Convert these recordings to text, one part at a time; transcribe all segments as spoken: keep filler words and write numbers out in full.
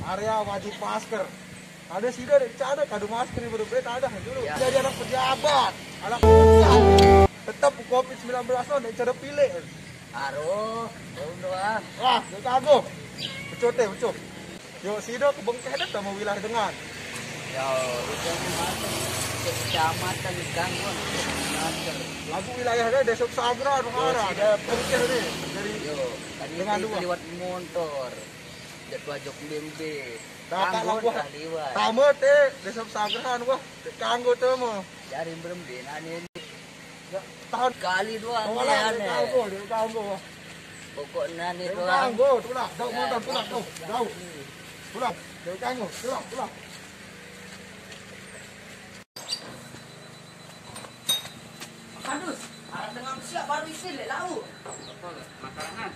Area wajib masker. Ada sida dek cara kada masker ibu dek ada dulu. Ya. Jadi anak pejabat, anak pejabat. Tetap covid sembilan belas lo dek cara pilih. Aduh, belum doang. Wah, lu kagum. Becut deh, becut. Yo, sida ke Bengkeh dek sama wilayah dengan. Yo, itu yang masuk ke kecamatan di Ganggon, masker. Lagu wilayah deh, Desa Sagra, yo, Bengkeh nih. Dari yo, tadi dengan itu dua. Lewat motor. Jadwal jok bembe. Kakak kanggo lah, wah. Taliwan. Tamat, eh, Desa Pesanggerahan, wah. Kanggo tuh, mo. Jari berembe, nani ini. Ya, tahan. Kali doang, oh, ya, lah, aneh. Kanggo, dia kanggo, wah. Pokok nani doang. Kanggo, tulah. Jauh, ya, motor, tulah, tuh. Jauh. Tulah, dia kanggo, tulah, tulah. Kadus, arah tengah siap baru isi lek lau. Apa lek? Makanan.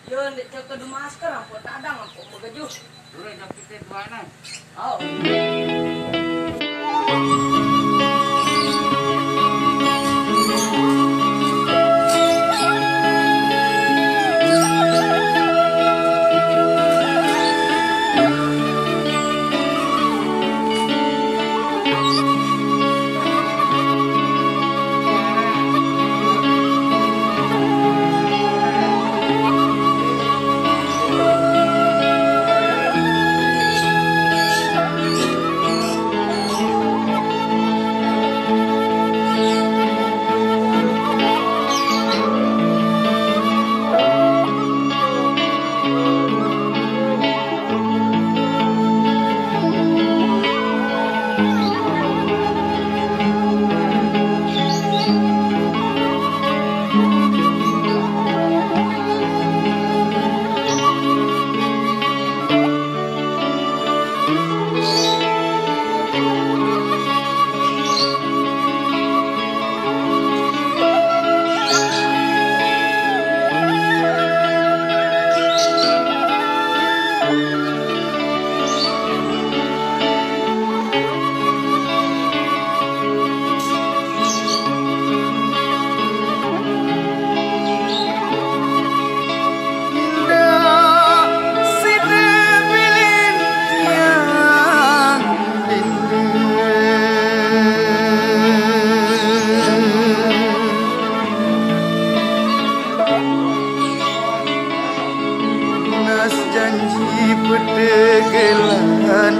Yo, ndek cek kedu masker, ampun tadang, ampun begejuh. Dulu jok kita dua anak. Oh. Nas janji petegelan.